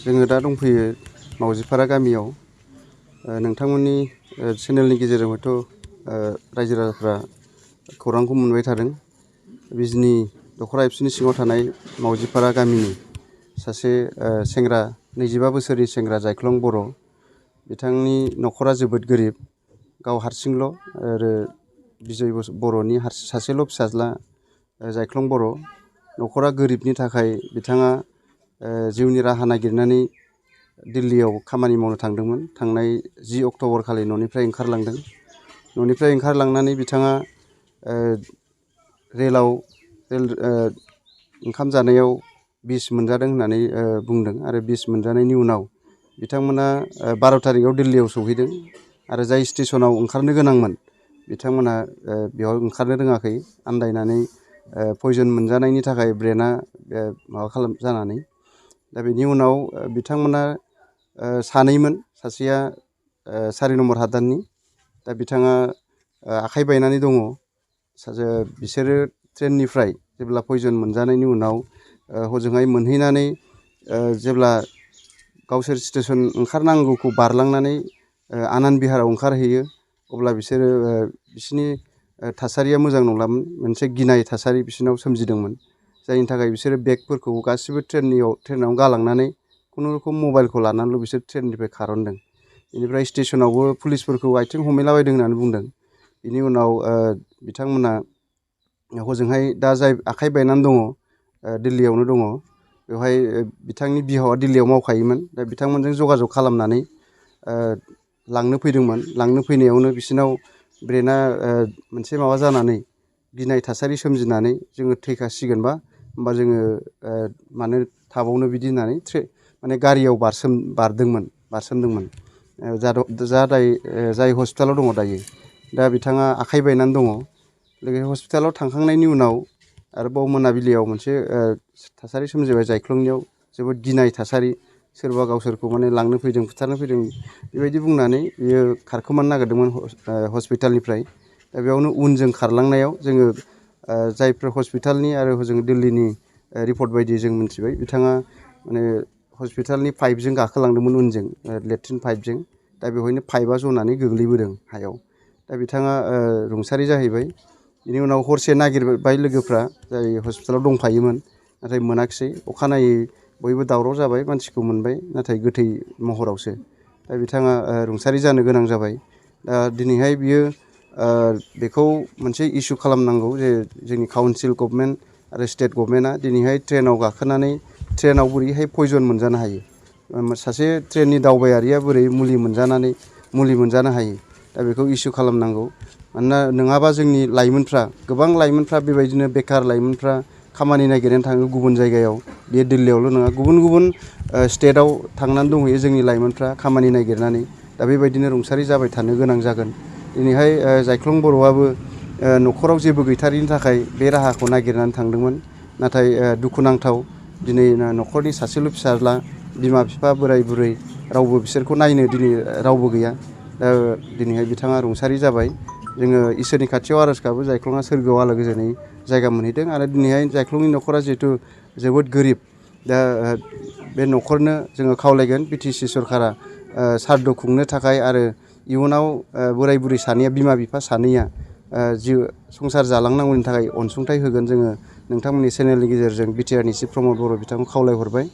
जोङो दा दंफैयो मावजिपारा गामियाव नोंथांमोननि चेनेलनि गेजेरजों हयथ' रायजो राजाफ्रा खौरांखौ मोनबाय थादों। बिजनि दख'र एबसुनि सिङाव थानाय मावजिपारा गामिनि सासे सेंग्रा 25 बोसोरनि सेंग्रा जायख्लं बर'। बिथांनि न'खरा जोबोद गोरिब, गाव हारसिंल' आरो बिजय बर'नि सासेल' फिसाज्ला जायख्लं बर'। न'खरा गोरिबनि थाखाय बिथाङा जिउनि राहा नागिरनानै दिल्लीयाव खामानि मावनो थांदोंमोन। थांनाय 10 अक्ट'बर खालि न'निफ्राय ओंखारलांदों। न'निफ्राय ओंखारलांनानै बिथाङा रेल ओंखाम जानायाव बिस मोनजादों होननानै बुंदों आरो बिस मोनजानायनि उनाव बिथांमोना 12 थारिखआव दिल्लीयाव सौहैदों आरो जाय स्टेसनाव ओंखारनो गोनांमोन बिथांमोना बेयाव ओंखारनो रोङाखै, आन्दायनानै पयजन मोनजानायनि थाखाय ब्रेना जानानै। दा बेनि उनाव बिथांमोना सानैमोन, सासेया 4 नम्बर हादाननि। दा बिथाङा आखाइ बायनानै दङ। बिसोरो ट्रेननिफ्राय जेब्ला पयजन मोनजानायनि उनाव हजोंहाय मोनहैनानै जेब्ला गावसोर स्टेसन ओंखारनांगौखौ बारलांनानै आनन्द बिहाराव ओंखारहैयो अब्ला बिसोरनि थासारिया मोजां नंलामोन। मोनसे गिनाय थासारि बिसोरनाव सोमजिदोंमोन, जायनि थाखाय बिसोरो बेगफोरखौ गासिबो ट्रेनाव गालांनानै खुनुरुखुम मबाइलखौ लानानैल' बिसोर ट्रेननिफ्राय खारनदों। बेनिफ्राय स्टेसनावबो पुलिसफोरखौ आथिं हमहैलाबायदों होननानै बुंदों। बेनि उनाव बिथांमोना हजोंहाय दा जाय आखाइ बायनानै दङ दिल्लीयावनो दङ, बेवहाय बिथांनि बिहावा दिल्लीयाव मावखायोमोन। दा बिथांमोनजों जगाजग खालामनानै लांनो फैदोंमोन। लांनो फैनायावनो बिसोरनाव ब्रेना मोनसे जानानै गिनाय थासारि सोमजिनानै जोङो थैखासिगोनबा होमबा जोङो मानो थाबावनो बिदि होननानै गारियाव बारसोमदोंमोन। जाय हस्पिटालाव दङ दायो। दा बिथाङा आखाइ बायनानै दङ। लोगोसे हस्पिटालाव थांखांनायनि उनाव आरोबाव मोनाबिलियाव मोनसे थासारि सोमजिबाय जायख्लंनियाव, जोबोद गिनाय थासारि। सोरबा गावसोरखौ लांनो फैदों, बुथारनो फैदों बेबायदि बुंनानै बियो खारखोमानो नागिरदोंमोन हस्पिटालनिफ्राय। दा बेयावनो उनजों खारलांनायाव जोङो जायफोर हस्पिटालनि आरो हजों दिल्लीनि रिपर्ट बायदि जों मिथिबाय, बिथाङा हस्पिटालनि पाइपजों गाखोलांदोंमोन उनजों, लेट्रिन पाइपजों। दा बेवहायनो पाइपआ जनानै गोग्लैबोदों हायाव। दा बिथाङा रुंसारि जाहैबाय। बिनि उनाव हरसे नागिरबाय लोगोफ्रा, जाय हस्पिटालाव दंफायोमोन, नाथाय मोनाखिसै। अखानायै बयबो दावराव जाबाय, मानसिखौ मोनबाय, नाथाय गोथै महरावसो। दा बिथाङा रुंसारि जानो गोनां जाबाय। दा दिनैहाय बियो बेखौ मोनसे इसु खालामनांगौ जे जोंनि काउन्सिल गभर्नमेन्ट आरो स्टेट गभर्नमेन्टआ दिनैहाय ट्रेनाव गाखोनानै ट्रेनाव बोरैहाय पयजन मोनजानो हायो, सासे ट्रेननि दावबायारिया बोरै मुलि मोनजानो हायो। दा बेखौ इसु खालामनांगौ। मानोना नङाबा जोंनि गोबां लाइमोनफ्रा बेबायदिनो बेखार लाइमोनफ्रा खामानि नागिरनानै थाङो गुबुन जायगायाव। बे दिल्लीयावल' नङा, गुबुन स्टेटआव थांनानै दंहैयो जोंनि लाइमोनफ्रा खामानि नागिरनानै। दा बेबायदिनो रुंसारि जाबाय थानो गोनां जागोन। दिनैहाय जायख्लं बर'आबो न'खराव जेबो गैथारिनि थाखाय बे राहाखौ नागिरनानै थांदोंमोन। नाथाय दुखुनांथाव, दिनै न'खरनि सासेल' फिसाज्ला, बिमा बिफा, बोराय बुरै रावबो बिसोरखौ नायनो दिनै रावबो गैया। दा दिनैहाय बिथाङा रुंसारि जाबाय। जोङो इसोरनि खाथियाव आर'ज गाबो जायख्लङा सोरगोआव आलो गोजोनै जायगा मोनहैदों। आरो दिनैहाय जायख्लंनि न'खरा जिहेथु जोबोद गोरिब, दा बे न'खरनो जोङो खावलायगोन बिटिसि सरकारा सारद' खुंनो थाखाय आरो इयुनाव बोराय बुरै सानैया, बिमा बिफा सानैया जिउ संसार जालांनांगौनि थाखाय अनसुंथाइ होगोन। जोङो नोंथांमोननि चेनेलनि गेजेरजों बिटिआरनि चिफ प्रमद बर' बिथांखौ खावलायहरबाय।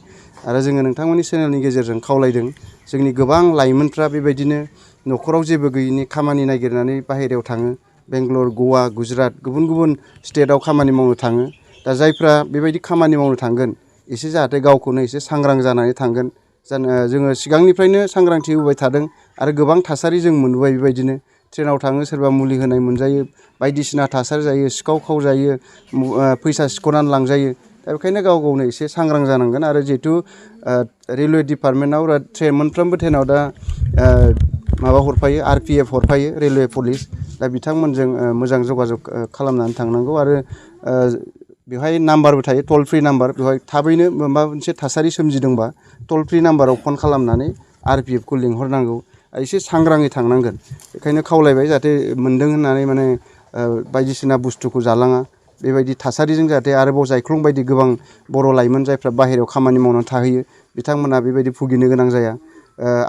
आरो जोङो नोंथांमोननि चेनेलनि गेजेरजों खावलायदों, जोंनि गोबां लाइमोनफ्रा बेबायदिनो न'खराव जेबो गैयिनि खामानि नागिरनानै बाहेरायाव थाङो। बेंगलर, गवा, गुजरात गुबुन स्टेटआव खामानि मावनो थाङो। दा जायफ्रा बेबायदि खामानि मावनो थांगोन, एसे जाहाथे गावखौनो एसे सांग्रां जानानै थांगोन। जोङो सिगांनिफ्रायनो सांग्रांथि होबाय थादों आरो गोबां थासारि जों मोनबोबाय। बेबायदिनो ट्रेनाव थाङो, सोरबा मुलि होनाय मोनजायो, बायदिसिना थासारि जायो, सिखाव खावजायो, फैसा सिख'नानै लांजायो। दा बेखायनो गाव गावनो एसे सांग्रां जानांगोन। आरो जिहेथु रेलवे डिपार्टमेन्टआव मोनफ्रोमबो ट्रेनाव दा हरफायो, RPF हरफायो, रेलवे पुलिस। दा बिथांमोनजों मोजां जगाजग खालामनानै थांनांगौ। आरो बेवहाय नाम्बारबो थायो, टल फ्रि नाम्बार। बेवहाय थाबैनो माबा मोनसे थासारि सोमजिदोंबा टल फ्रि नाम्बाराव फन खालामनानै RPFखौ लिंहरनांगौ। एसे सांग्राङै थांनांगोन। बेखायनो खावलायबाय, जाहाथे मोन्दों होननानै बायदिसिना बुस्थुखौ जालाङा। बेबायदि थासारिजों जाहाथे आरोबाव जायख्लं बायदि गोबां बर' लाइमोन जायफ्रा बाहेरायाव खामानि मावनानै थाहैयो, बिथांमोना बेबायदि भुगिनो गोनां जाया,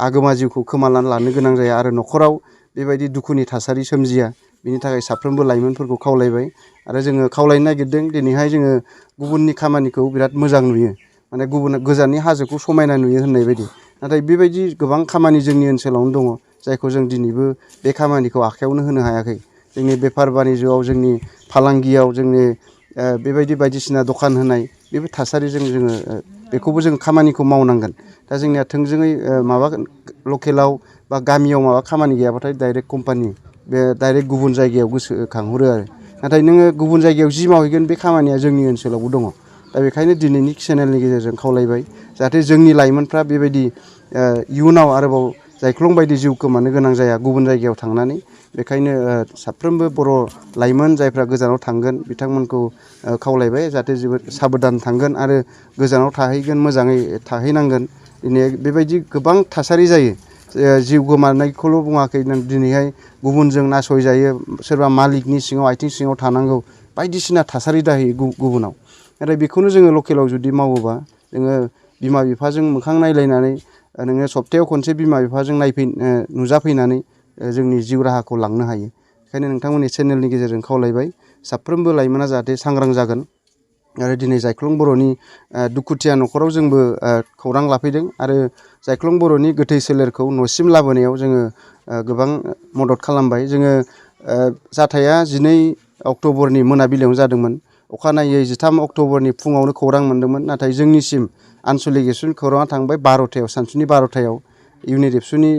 आगोमा जिउखौ खोमानानै लानो गोनां जाया आरो न'खराव बेबायदि दुखुनि थासारि सोमजिया। बिनि थाखाय साफ्रोमबो लाइमोनफोरखौ खावलायबाय आरो जोङो खावलायनो नागिरदों दिनैहाय जोङो गुबुननि खामानिखौ बिराद मोजां नुयो, माने गुबुन गोजाननि हाजोखौ समायना नुयो होननाय बायदि। नाथाय बेबायदि गोबां खामानि जोंनि ओनसोलावनो दङ जायखौ जों दिनैबो बे खामानिखौ आखायावनो होनो हायाखै। जोंनि बेफार बानिज्यआव, जोंनि फालांगियाव, जोंनि बेबायदि बायदिसिना दखान होनाय बेबो थासारिजों जोङो बेखौबो जों खामानिखौ मावनांगोन। दा जोंनिया थोंजोङै माबा लकेलाव बा गामियाव माबा खामानि गैयाबाथाय डाइरेक्ट कम्पानि, बे डाइरेक्ट गुबुन जायगायाव गोसोखांहरो आरो। नाथाय नोङो गुबुन जायगायाव जि मावहैगोन बे खामानिया जोंनि ओनसोलावबो दङ। दा बेखायनो दिनैनि चेनेलनि गेजेरजों खावलायबाय जाहाथे जोंनि लाइमोनफ्रा बेबायदि इयुनाव आरोबाव जायख्लं बायदि जिउ खोमानो गोनां जाया गुबुन जायगायाव थांनानै। बेखायनो साफ्रोमबो बर' लाइमोन जायफ्रा गोजानाव थांगोन बिथांमोनखौ खावलायबाय जाहाथे जोबोद साबधान थांगोन आरो गोजानाव थाहैगोन मोजाङै थाहैनांगोन। दिनै बेबायदि गोबां थासारि जायो, जिउ गोमानायखौल' बुङाखै, दिनैहाय गुबुनजों नासयजायो, सोरबा मालिकनि सिङाव आथिं सिङाव थानांगौ, बायदिसिना थासारि जाहैयो गुबुनाव। नाथाय बेखौनो जोङो लकेलाव जुदि मावोबा जोङो बिमा बिफाजों मोखां नायलायनानै नोङो सप्तायाव खनसे बिमा बिफाजों नुजाफैनानै जोंनि जिउ राहाखौ लांनो हायो। बेखायनो नोंथांमोननि चेनेलनि गेजेरजों खावलायबाय साफ्रोमबो लाइमोना जाहाथे सांग्रां जागोन आरो दिनै जायख्लं बर'नि दुखुथिया न'खराव जोंबो खौरां लाफैदों आरो जायख्लं बर'नि गोथै सोलेरखौ न'सिम लाबोनायाव जोङो गोबां मदद खालामबाय। जोङो जाथाया 12 अक्ट'बरनि मोनाबिलियावनो जादोंमोन। अखानायै 13 अक्ट'बरनि फुङावनो खौरां मोन्दोंमोन, नाथाय जोंनिसिम आनसलिक एबसुनि खौराङा थांबाय 12थायाव, सानसुनि 12थायाव। इउनिट एबसुनि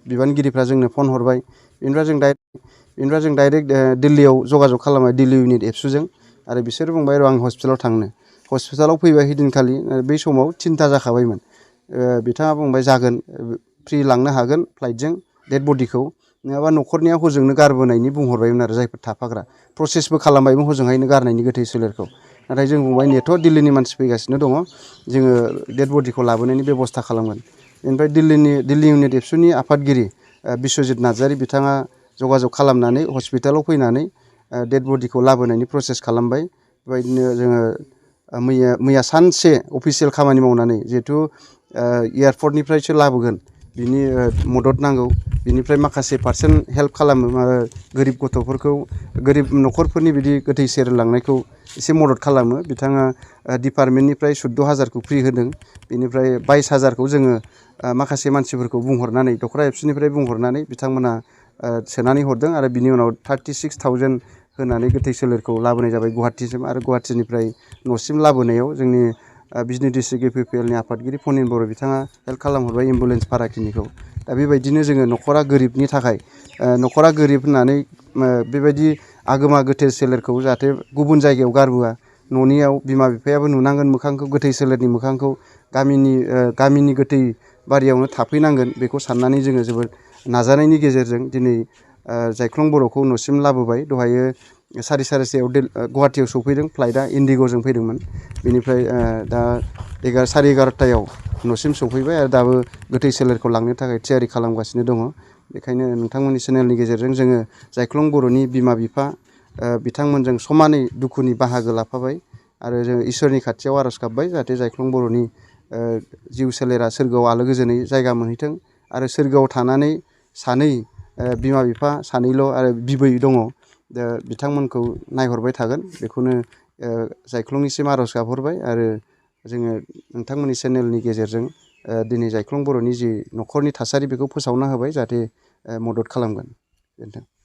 बिबानगिरिफ्रा जोंनो फन हरबाय। बेनिफ्राय जों डाइरेक्ट दिल्लीयाव जगाजग खालामबाय, दिल्ली इउनिट एबसुजों। आरो बिसोर बुंबाय र' आं हस्पिटालाव थांनो। हस्पिटालाव फैबाय हैदिनखालि, बै समाव 3था जाखाबायमोन। बिथाङा बुंबाय जागोन, फ्रि लांनो हागोन फ्लाइटजों डेड बडिखौ, नङाबा न'खरनिया हजोंनो गारबोनायनि बुंहरबायमोन आरो जायफोर थाफाग्रा। प्रसेसबो खालामबायमोन हजोंहायनो गारनायनि गोथै सोलेरखौ। नाथाय जों बुंबाय नेथ' दिल्लीनि मानसि फैगासिनो दङ, जोङो डेड बडिखौ लाबोनायनि बेब'स्था खालामगोन। बेनिफ्राय दिल्ली इउनिट एबसुनि आफादगिरि बिस्वजित नार्जारि बिथाङा जगाजग खालामनानै हस्पिटालाव फैनानै डेड बडिखौ लाबोनायनि प्रसेस खालामबाय। बेबायदिनो जोङो मैया सानसे अफिसियेल खामानि मावनानै, जिहेथु एयारपर्टनिफ्रायसो लाबोगोन, बिनि मदद नांगौ, बिनिफ्राय माखासे पारसेन्ट हेल्प खालामो, गोरिब गथ'फोरखौ, गोरिब न'खरफोरनि बिदि गोथै सेर लांनायखौ एसे मदद खालामो। बिथाङा डिपार्टमेन्टनिफ्राय 14,000खौ फ्रि होदों। बेनिफ्राय 22,000खौ जोङो माखासे मानसिफोरखौ बुंहरनानै, दख'र एबसुनिफ्राय बुंहरनानै बिथांमोना सोनानै हरदों आरो बिनि उनाव 36,000 होनानै गोथै सोलेरखौ लाबोनाय जाबाय गुवाहाटिसिम। आरो गुवाहाटिनिफ्राय न'सिम लाबोनायाव जोंनि बिजनि डिस्ट्रिक्ट इउपिपिएलनि आफादगिरि फनिन बर' बिथाङा हेल्प खालामहरबाय, एम्बुलेन्स भाराखिनिखौ। दा बेबायदिनो जोङो न'खरा गोरिबनि थाखाय, न'खरा गोरिब होननानै बेबायदि आगोमा गोथै सोलेरखौ जाहाथे गुबुन जायगायाव गारबोआ, न'नियाव बिमा बिफायाबो नुनांगोन मोखांखौ, गोथै सोलेरनि मोखांखौ, गामिनि गोथै बारियावनो थाफैनांगोन, बेखौ साननानै जोङो जोबोद नाजानायनि गेजेरजों दिनै जायख्लं बर'खौ न'सिम लाबोबाय। दहायो 11:30 गुवाहाटियाव सौफैदों, फ्लाइटआ इन्डिग'जों फैदोंमोन। बेनिफ्राय दा 11:30 न'सिम सौफैबाय आरो दाबो गोथै सोलेरखौ लांनो थाखाय थियारि खालामगासिनो दङ। बेखायनो नोंथांमोननि चेनेलनि गेजेरजों जोङो जायख्लं बर'नि बिमा बिफा बिथांमोनजों समानै दुखुनि बाहागो लाफाबाय आरो जोङो इसोरनि खाथियाव आर'ज गाबबाय जाहाथे जायख्लं बर'नि जिउ सोलेरा सोरगोआव आलो गोजोनै जायगा मोनहैथों आरो सोरगोआव थानानै सानै बिमा बिफा सानैल' आरो बिबै दङ, बिथांमोनखौ नायहरबाय थागोन, बेखौनो जायख्लंनिसिम आर'ज गाबहरबाय। आरो जोङो नोंथांमोननि चेनेलनि गेजेरजों दिनै जायख्लं बर'नि जि न'खरनि थासारि बेखौ फोसावना होबाय, जाहाथे मदद खालामगोन। गोजोन्थों।